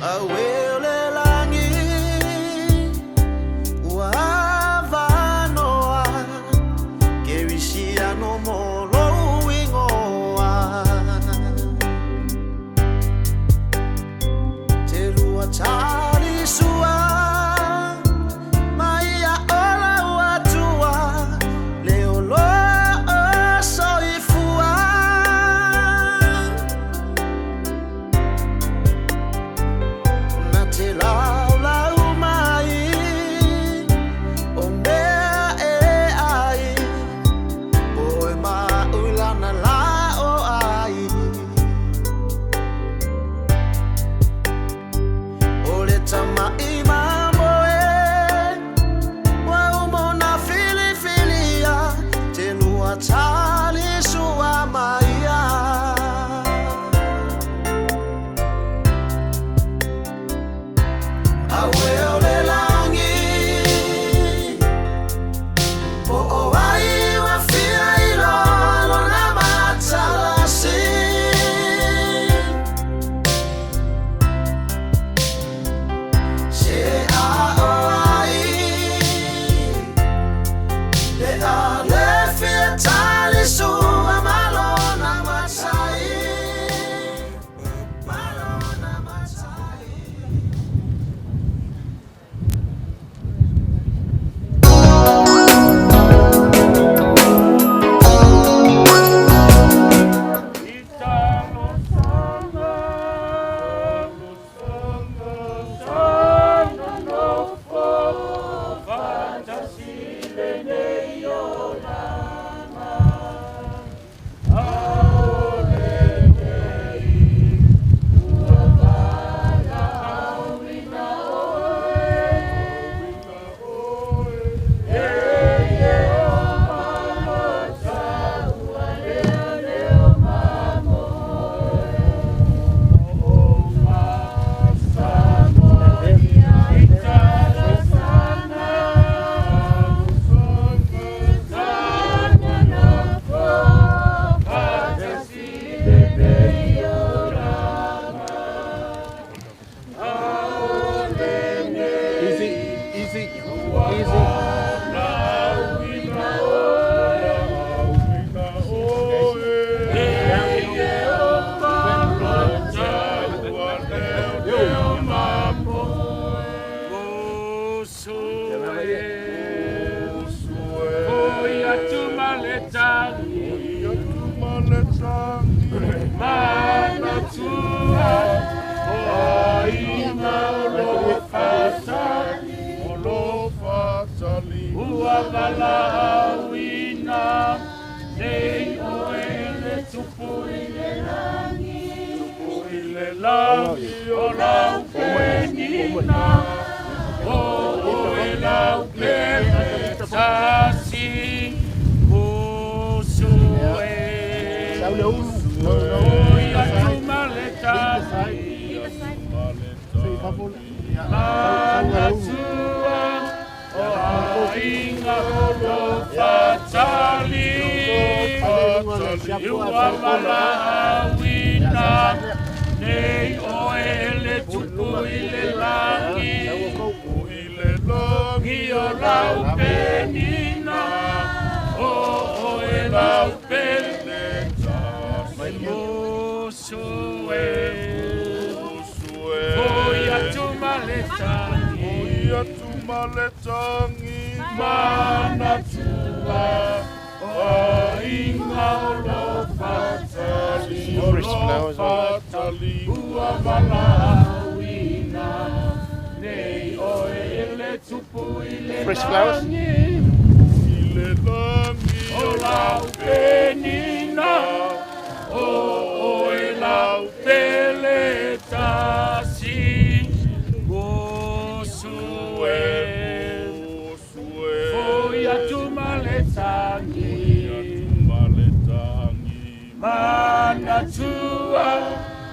Auē o le lagi ua avanoa Kerisiano mo lou igoa Te lua talisua mai ia ola ua tua Le o lo soifua Na te laulau mai o mea e ai O e maulana la o ai O le tama'i mamoe Ua uma ona filifilia Te lua talisua mai ia Auē o le lagi Po o ai ua fia iloa lona matalasi Se a o ai Le a le fia talisua ma lona matai Ma lona matai. Easy, easy, easy. Ua valaauina nei oe le Tupu i le lagi, Tupu i le lagi o lau penina, o oe lau pele tasi, musu e. Oi atu ma le tasi, manatua o aiga o fatali. Ua valaauina nei oe le Tupu i le lagi, o lau penina, o oe lau pele musu e. Oi atu ma le tangi, manatua o aiga o lo fatali, o lo fatali. Ua valaauina nei oe le Tupu i le Fresh flowers. lagi, o lau penina, o oe lau pele tasi, musu e. Foi atu ma le tangi, manatua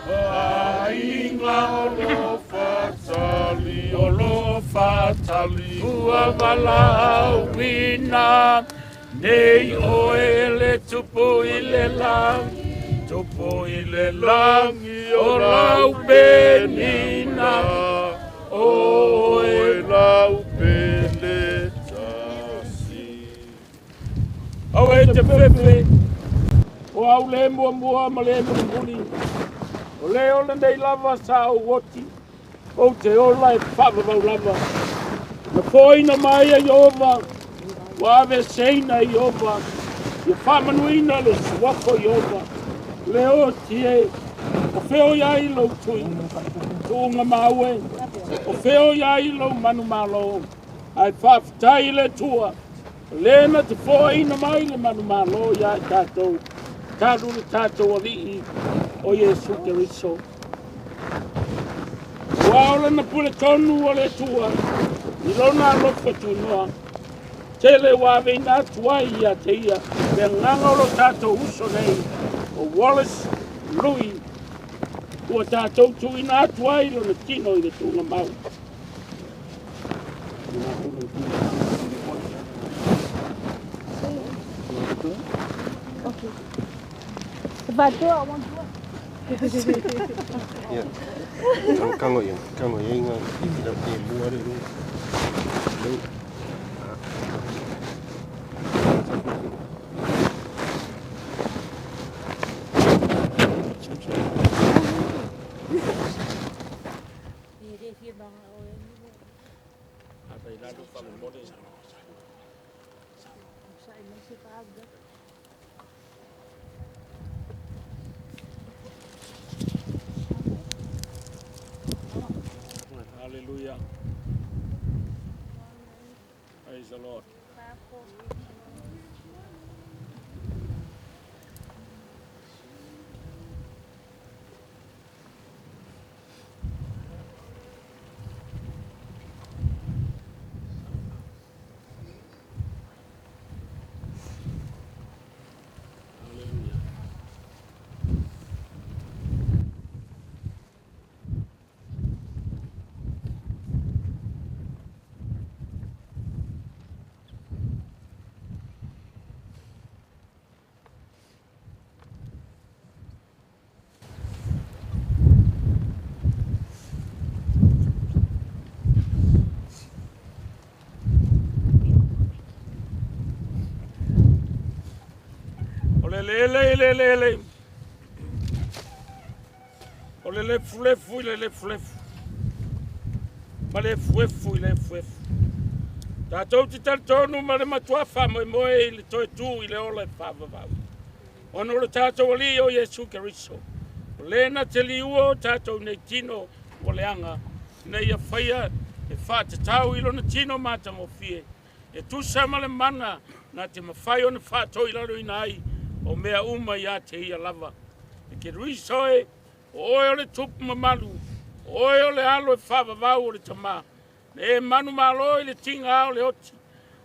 o aiga o lo fatali, o lo fatali. Ua valaauina nei oe le Tupu i le lagi, Tupu i le lagi o lau penina, o oe lau pele tasi. Aua e te fefe, o au le muamua ma le mulimuli, o le ola nei lava sa ou oti, ou te ola e faavavau lava. Na foaina mai e Ieova, ua aveeseina e Ieova, ia faamanuina le suafa o Ieova, le oti e, o fea o i ai lou tui, tuuga mau e, o fea o i ai lou manumalo, ae faafetai i le Atua, o lē na te foaina mai le manumalo iā i tatou, talu le tatou Alii o Iesu Keriso. Ua o lana pule tonu o le Atua i lona alofa tunoa, tele ua aveina atu ai ia te ia le agaga o lo tatou uso nei o Wallace Lui, ua tatou tuuina atu ai lona tino i le tuugamau. Ia, kango ia, kango ia inga i tira te mua re ru. Lu. Hallelujah. Praise the Lord. Hallelujah. O le lele i le lele, o le lefulefu i le lefulefu, ma le efuefu i le efuefu. Tatou te talitonu ma le matua faamoemoe i le toe tū i le ola e faavavau, ona o le tatou Alii o Iesu Keriso, o lē na te liua o tatou nei tino ua leaga, ina ia faia e faatatau i lona tino matagofie, e tusa ma le mana na te mafai ona faatoilaloina ai o mea uma iā te ia lava. E Keriso e, o oe o le tupu mamalu, o oe o le alo e faavavau o le Tamā, na e manumalo i le tiga o le oti,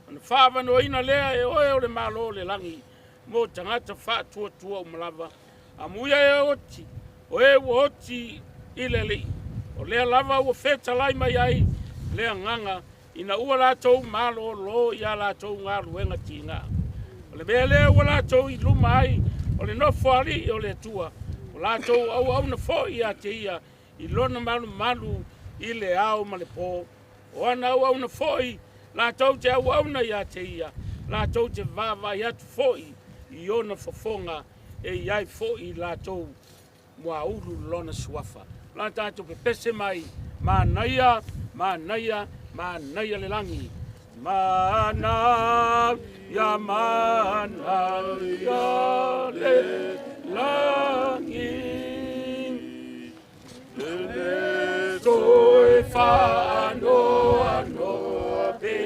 ona faavanoaina lea e oe o le Malo o le lagi mo tagata faatuatua uma lava. Amuia e oti, o e ua oti i le Alii, o lea lava ua fetalai mai ai le agaga ina ua latou malōlō i a latou galuega tigā. O le mea lea ua latou i luma ai o le nofo alii o le Atua, ua latou auauna foi ia te ia i lona malumalu i le ao ma le pō. O ana auauna foi latou te auauna ia te ia, latou te vaavaai atu foi i ona fofoga e i ai foi latou muaulu lona suafa. La tatou pepese mai, manaia, manaia, manaia le lagi. Manaia, manaia le lagi. E le toe faanoanoa pe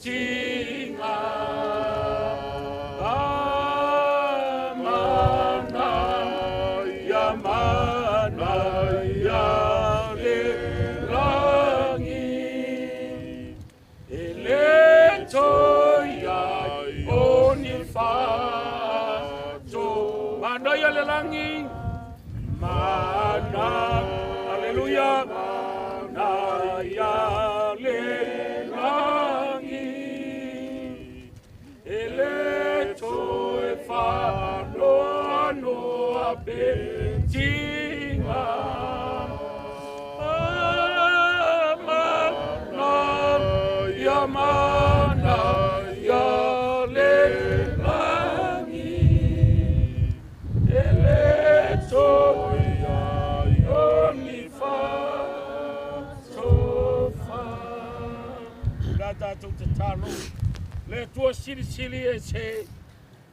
tiga. Manaia, manaia le lagi. E le toe i ai o ni fato. Manaia le lagi. Mana, aleluia. Manaia le lagi. E le toe faanoanoa. Faapetinga Mana ia mana ia le lagi E le toe o ni fa'atofa. La tatou tatalo le Atua silisili ese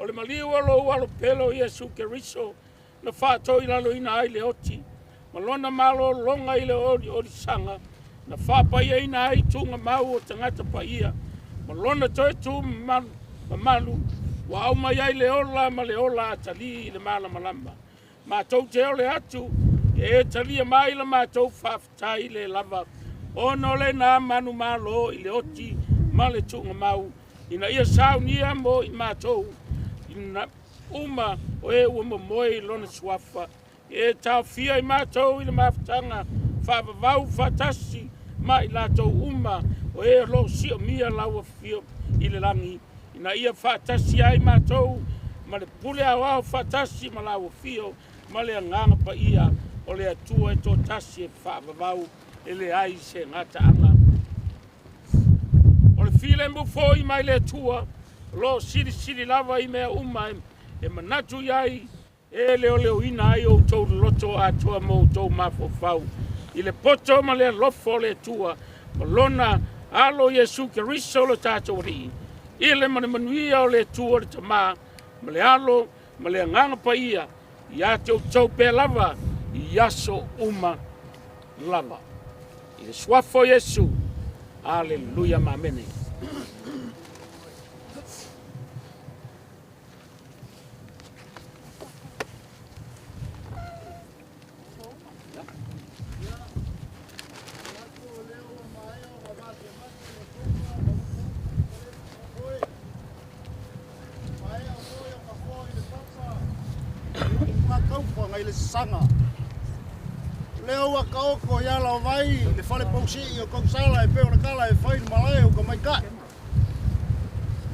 o le maliu o lou alo pele o Iesu Keriso na faatoilaloina ai le oti ma lona malologa i le oliolisaga na faapaiaina ai tugamau o tagata paia ma lona toe tu mamalu ua aumai ai le ola ma le ola atalii i le malamalama. Matou te ole atu e talia mai la matou faafetai le lava ona o lena manumalo i le oti ma le tuugamau ina ia saunia mo i matou ina uma o e ua momoe i lona suafa e taofia i matou i le mafutaga faavavau faatasi ma i latou uma o e o lo o siomia lau afio i le lagi ina ia faatasi ai matou ma le pule aoao faatasi ma lau afio ma le agaga paia o le Atua e toatasi e faavavau e leai se gataaga. O le filemu foi mai le Atua o lo o silisili lava i mea uma e manatu i ai e leoleoina ai outou loto atoa ma outou mafaufau i le poto ma le alofa o le Atua ma lona alo Iesu Keriso lo tatou Alii, i le ma le manuia o le Atua le Tamā ma le Alo ma le Agaga Paia ia te outou pea lava i aso uma lava. I le suafa o Iesu, aleluia ma amene. Taufaga i le sasaga. Lea ua taoto i ala o vai le fale pausii o tausala e pei o le tala e fai i le malae o Tamaitai.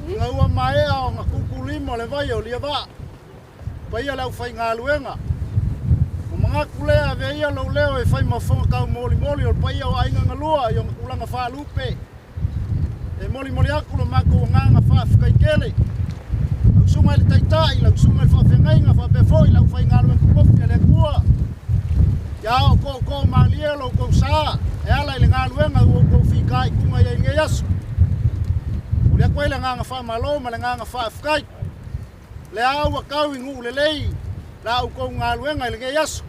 Ina ua maea ona tuutuulima le vai o Liavaa, paia le aufaigaluega. Ua manatu lea avea ia lou leo e fai ma fofoga taumolimoli o le paia o aiga na lua i ona tulaga faalupe. E molimoli atu lo matou agaga faafetai tele. Lau susuga i le Taitai, lau susuga i le Faafeagaiga faapea foi le aufaigaluega totofi a le Atua. Ia o tootoo malie lo outou sa e ala i le galuega ua outou fitaituga i ai i lenei aso. Momoli atu ai le agaga faamalo ma le agaga faafetai. Lea ua tau i nuu lelei la outou galuega i lenei aso.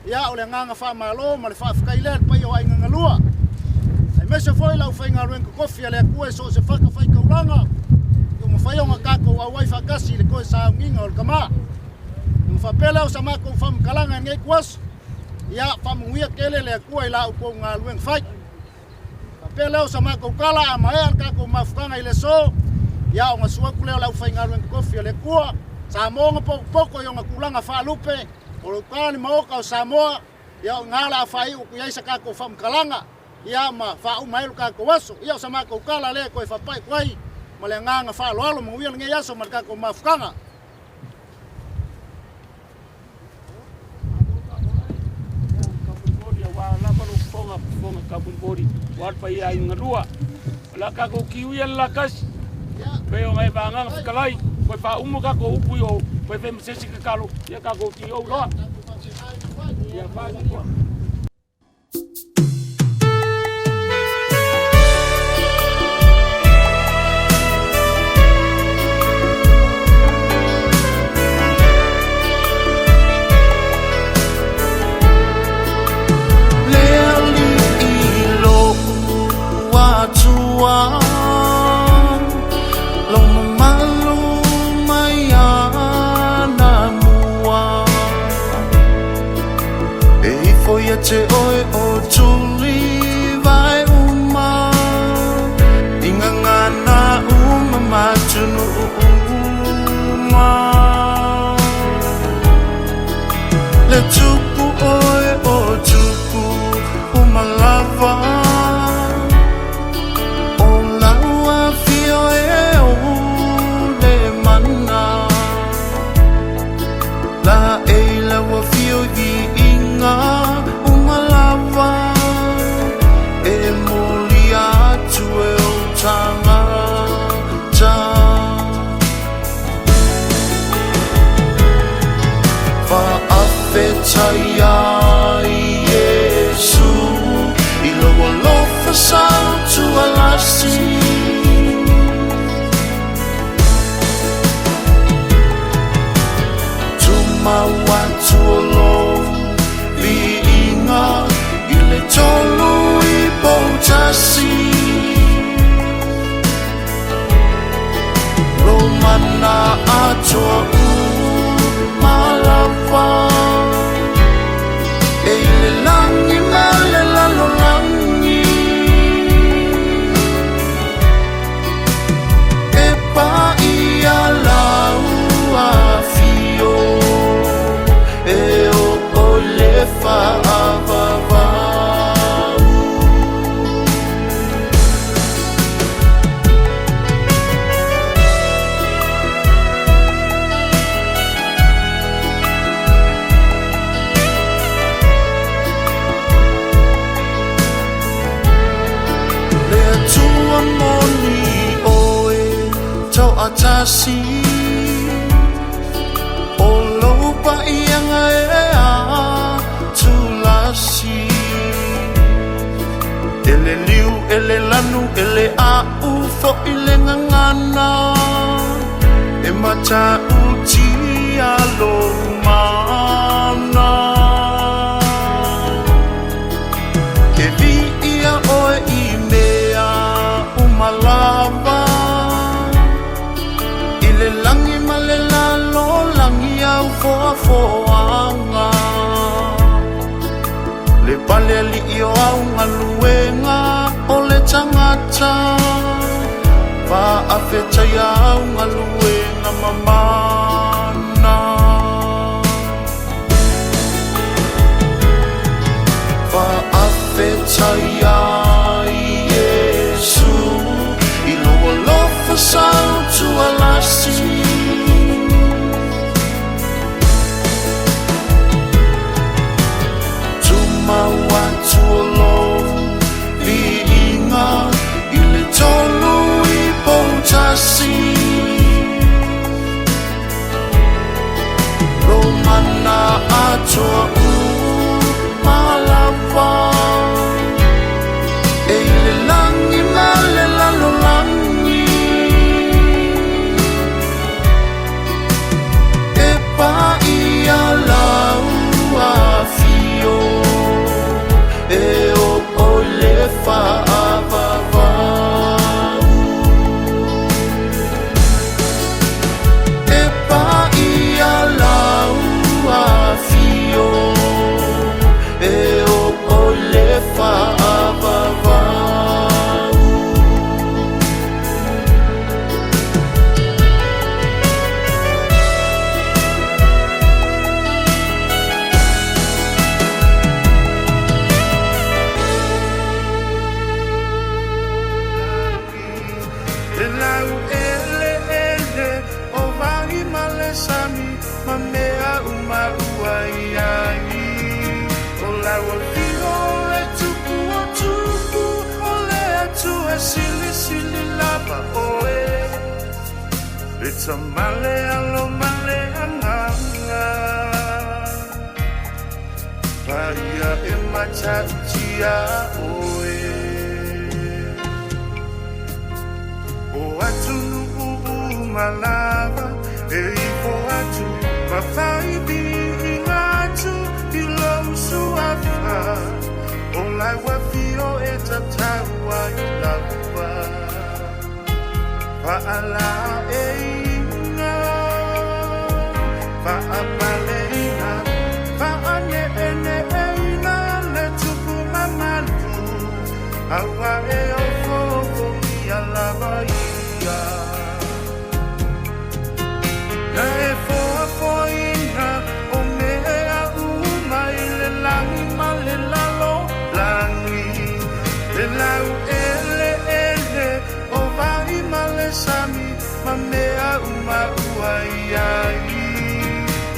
Ia, o le agaga faamalo ma le faafetai lea i le paia o Aiga Galua, aemaise foi le aufaigaluega totofi a le Atua i so o se fatafaitaulaga ua mafai ona tatou auai faatasi i le toe sauniga o le Tama. Ona faapea lea o sa matou faamatalaga i lenei ituaso, ia faamanuia tele le Atua i la outou galuega fai. Faapea lea o sa matou tala, a maea le tatou mafutaga i le aso, ia ona susu atu lea o le aufaigaluega totofi a le Atua, Samoa ona potopoto i ona tulaga faalupe, o lo uta le Maota o Samoa, ia o i ina o le a faaiu atu i ai sa tatou faamatalaga, ia ma faauma ai lo tatou aso. Ia o sa matou tala lea e toe faapai atu ai ma le agaga faaaloalo, manuia lenei aso ma le tatou mafutaga. Aua lava lou fofoga, fofoga taumolimoli, aua le paia ai galua. O le a tatou kiuia le lakasi, pei ona e vagaga fetalai, koe faauma tatou upu i o, koe fai ma se isi tatalo, ia tatou tiou loa. Ia fai. Le alii lo'u Atua, lou mamalu mai anamua. E ifo ia te oe o tuli vai uma, i gagana uma ma atunuu uma. Le tupu oe o tupu uma lava, o lau afio e o le mana. La e Faafetai ai Iesu i lou alofa sautualasi. Tumau atu o lou viiga i le tolu i poutasi. Lou mana atoa uma lava e i le lagi ma le lalolagi. E paia lau afio e oo le faavavau. Le Atua moni oe toatasi, o lou paiaga e atulasi. E le liu, e le lanu, e le au fo'i le gagana, e matautia lou mana. E viia oe i mea uma lava, i le lagi ma le lalolagi au foafoaga. Le pale alii o au galuega o le tagata, faafetaia au galuega mamana. Faafetai ai Iesu i lou alofa sautualasi. Tumau atu o lou viiga i le tolu i poutasi. Lou mana atoa uma lava e i le lagi ma le lalolagi. E paia lau afio e oo le faavavau. E paia lau afio e oo le faavavau. Le lau eleele o vai ma le sami ma mea uma ua i ai. O lau afio le tupu o tupu, o le Atua silisili lava oe. Le Tama, le Alo ma le Agaga. Paia e matautia oe. O atunuu uma lava e ifo atu ma fai viiga atu i lou suafa. O lau afio e tatau ai lava. Faalaeiga, faapaleina, faaneeneeina le tupu mamalu, aua e ofoofogia lava ia. Na e foafoaina o mea uma i le lagi ma le lalolagi. Le lau eleele o vai ma le sami ma mea uma ua i ai.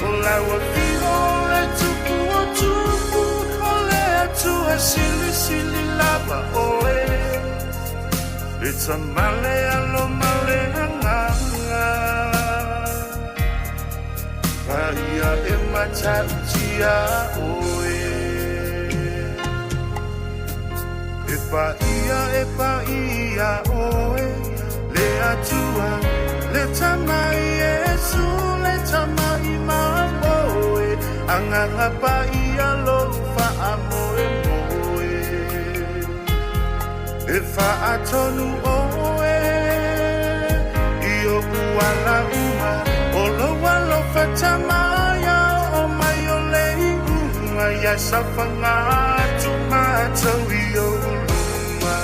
O lau afio le tupu o tupu, o le Atua silisili lava oe. Le Tama, le Alo ma le Agaga. Paia e matautia oe. E paia e paia oe le Atua le Tama Iesu le Tama i mamoe Agaga paia lou faamoemoe E faatonu oe i oʻu ala uma O lou alofa tama ia oo mai o le iuga Ia saofaga atu matou i ou luma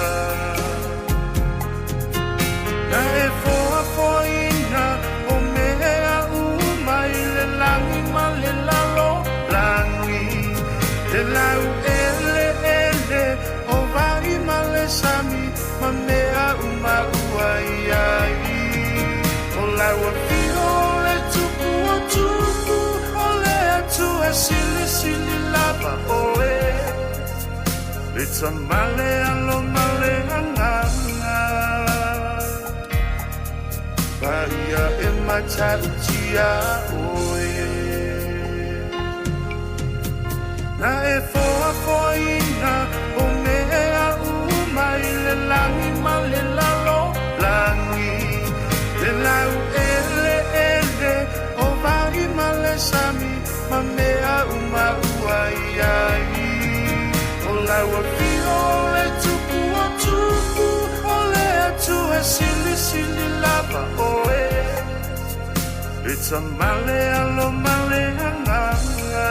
Na e foafoaina o mea uma i le lagi ma le lalolagi Le laueleele o vai ma le sami ma mea uma ua i ai O lau afio o le Tupu o tupu o le Atua silisili lava oe Le Tama le Alo ma le Agaga Paia e matautia oe Na e foafoaina o mea uma i le lagi ma le lalolagi Le laueleele o vai ma le sami ma mea uma ua i ai O lau afio o le Tupu o tupu o le Atua silisili lava oe Le Tama le Alo ma le Agaga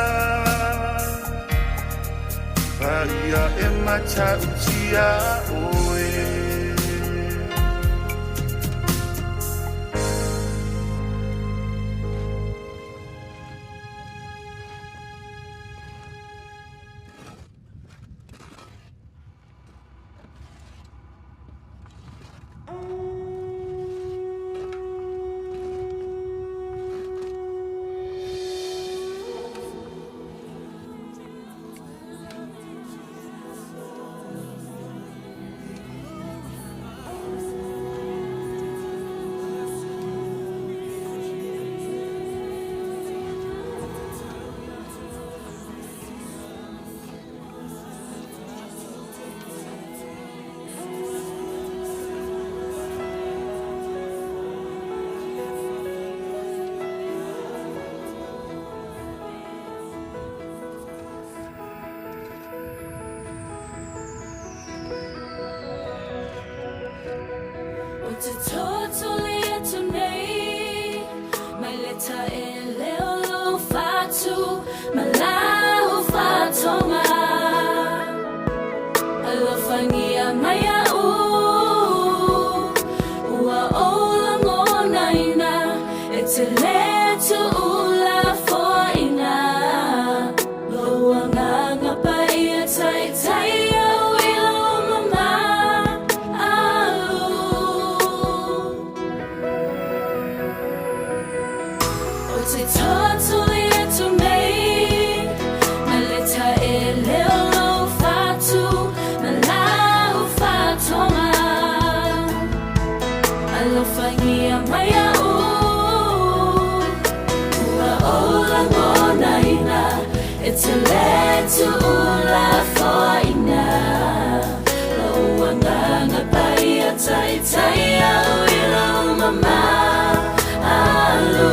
Paia e matautia oe. O te totoli atu nei mai le taele o lou fatu ma lau fatoga. Alofagia mai a'u ua ou lagonaina e te lē tuulafoaina lou Agaga Paia taitai au i lou mamalu. O te totoli atu nei mai le taele o lou fatu ma lau fatoga. Alofagia mai a'u ua ou lagonaina e te lē tuulafoaina lou Agaga Paia taitai au i lou mamalu.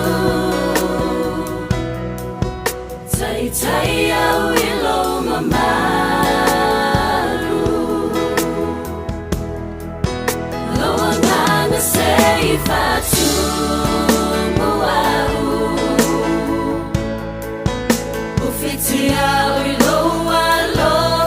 Taitai au i lou mamalu. Lou Agaga se i faatumu a'u. Ufitia o i lou alofa.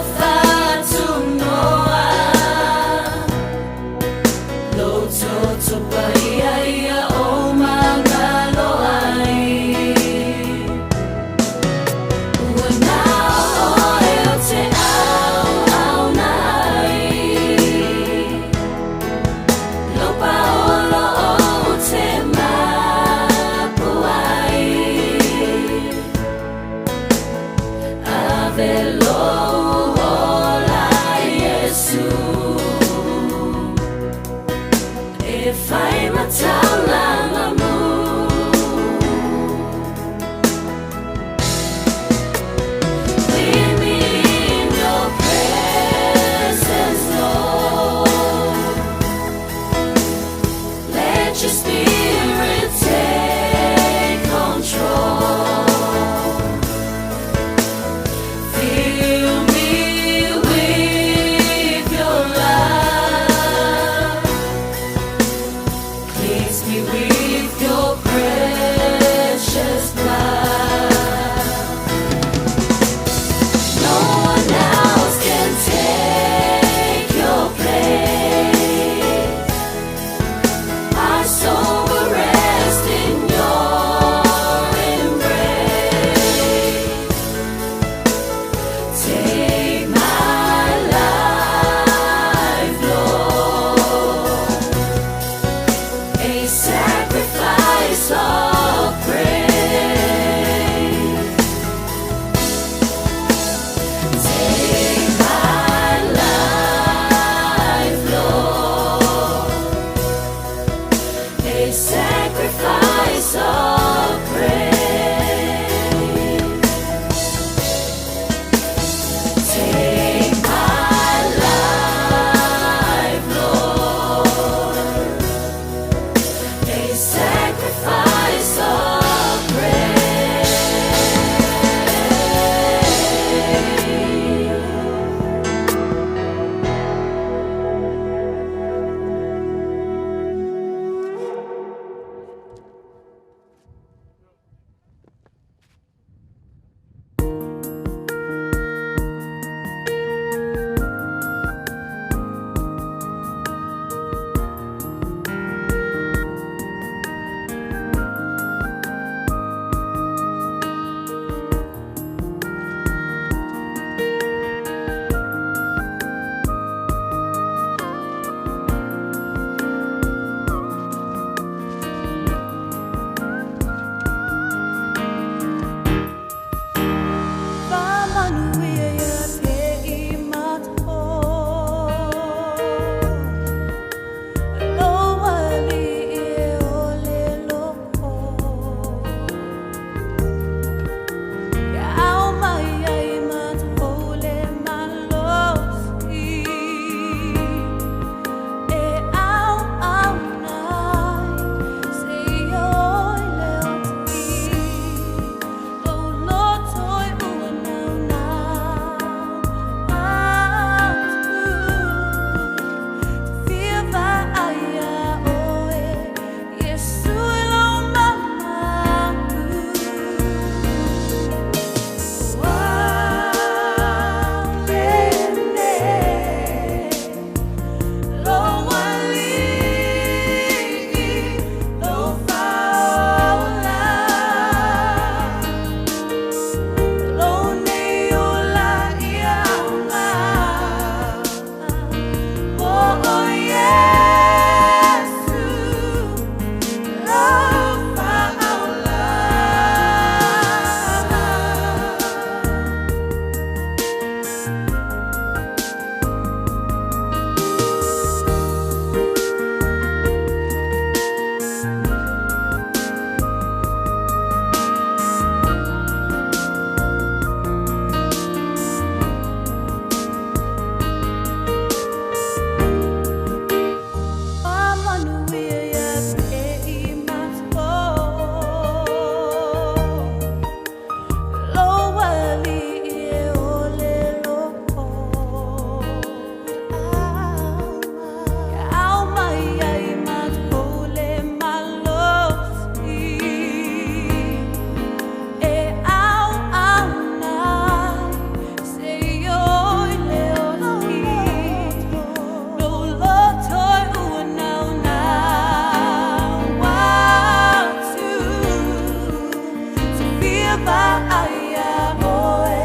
fia vaai iā ʻoe,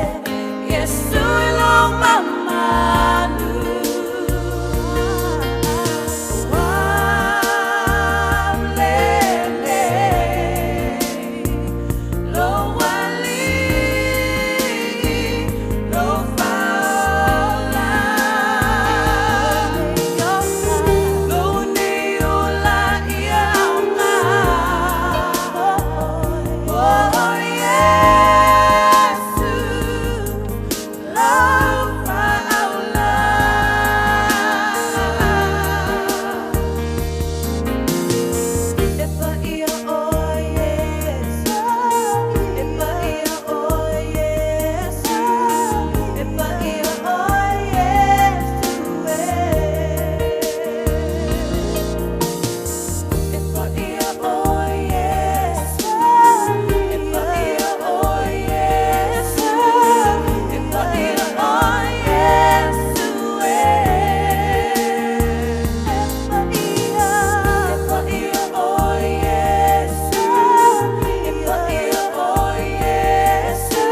Iesū i lou mamalu. Ua lenei lou aliʻi, lou fāola. Lou nei ola ia aoga. Oh, Iesu, lau faaola. E paia ʻoe Iesu, e paia ʻoe Iesu, e paia ʻoe Iesu e. E paia ʻoe Iesu, e paia ʻoe Iesu, e paia ʻoe Iesu e. E paia, e paia ʻoe Iesu, e paia ʻoe Iesu,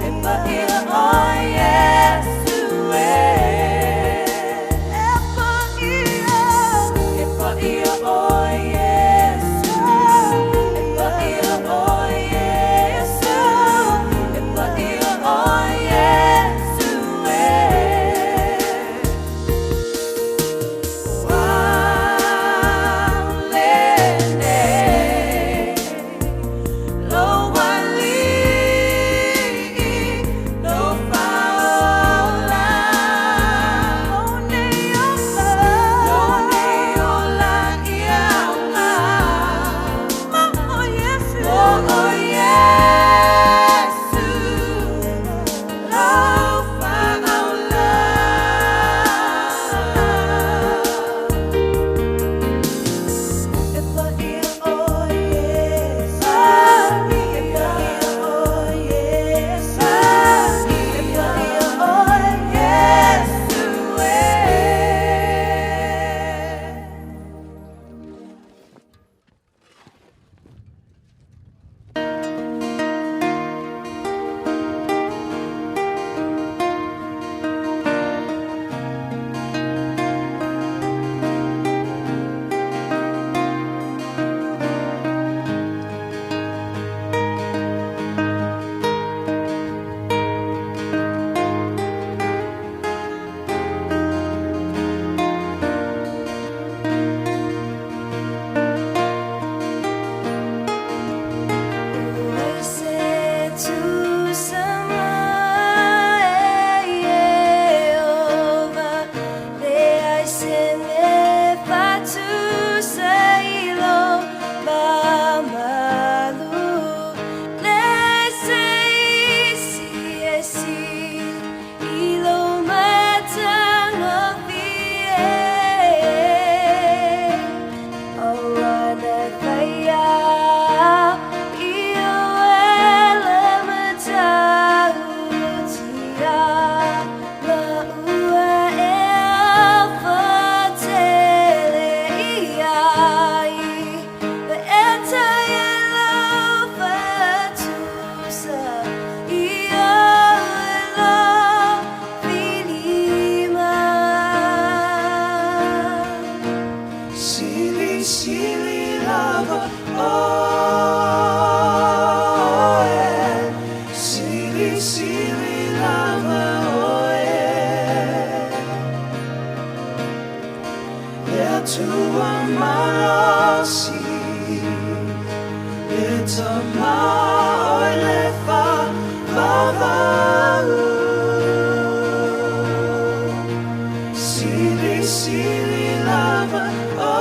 e paia ʻoe Iesu e. E paia, e paia ʻoe Iesu, e paia ʻoe Iesu, e paia ʻoe Iesu e. Ua lenei lou aliʻi, lou fāola. Lou nei ola, lou nei ola ia aoga. Oh, Iesu, oh, Iesu, lau faaola. E paia ʻoe Iesu, e paia ʻoe Iesu, e paia ʻoe Iesu e. Oi se tusa mai e Ieova, leai se mea faatusa i lou mamalu. Leai se isi e sili i lou matagofie. O ana faia i o ele matautia, ma ua e afatele iai, le eta i lau faatusa i o e lau filima. Sili, sili lava ʻoe. Sili, sili lava ʻoe. Le Atua malosi, le Tama ʻoe le faavavau. Sili, sili lava ʻoe.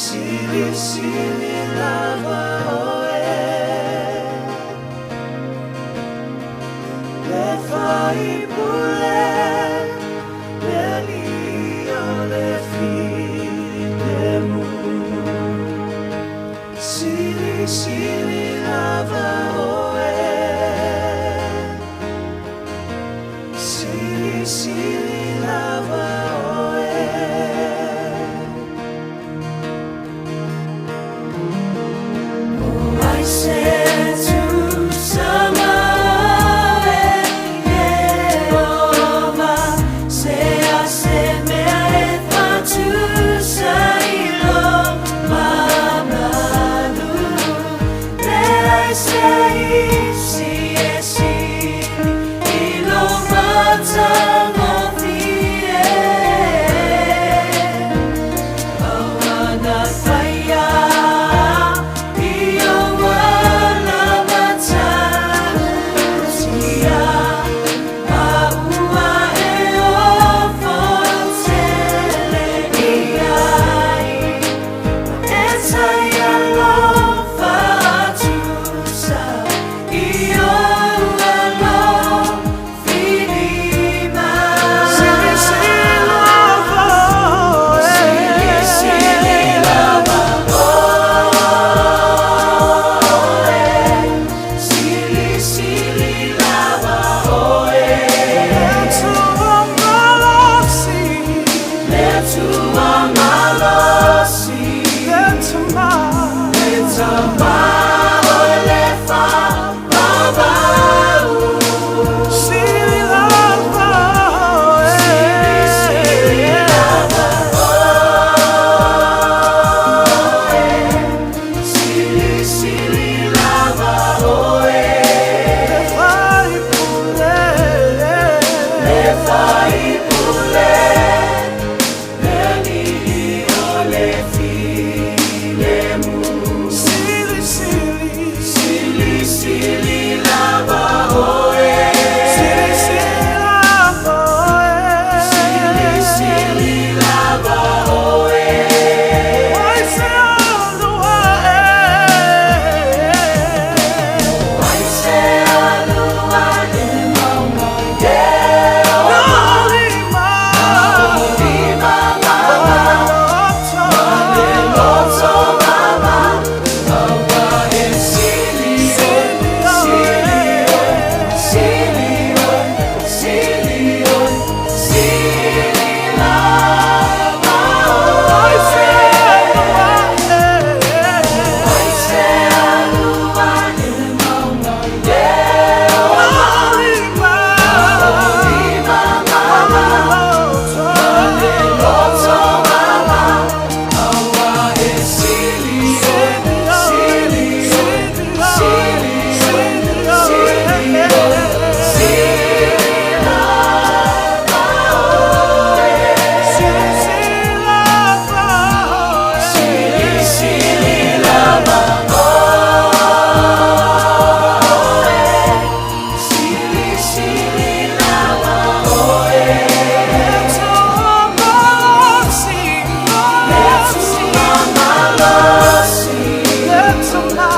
Sili, sili lava ʻoe. Le Faipule, le Alii o le Filemu. Sili, sili lava ʻoe. Sili, sili lava ʻoe. se isi e sili i lou matagofie. Auana paia i ou ala matautia, ma ua e ofo tele i ai. E taialofa tusa i ou alofi lima. Silisili lava oe. Silisili lava oe. Silisili lava oe. Le Atua malosi. Le Atua malosi. Le Tama. Le Tama o le faavavau. Sili lava oe. Silisili lava oe. Silisili lava oe. Le faipule. Le faipule, le Alii o le filemu. Silisili. Silisili lava oe. Silisili lava oe. Silisili lava oe. Ai se alua e. Ai se alua i le mauga o Ieova. Lima. Lima mama. Loto. Le loto mama. Aua e sili oe, sili oe, sili oe, sili oe, sili lava Ai oe. se alua e. Ai se alua i le mauga o Ieova. Lima. Lima mama. Loto. Le loto mama. Aua e sili oe, sili oe, sili oe, sili oe, sili lava oe. Silisili lava oe. Silisili lava oe. Silisili lava oe. Le Atua malosi. Le Atua malosi. Le Tama.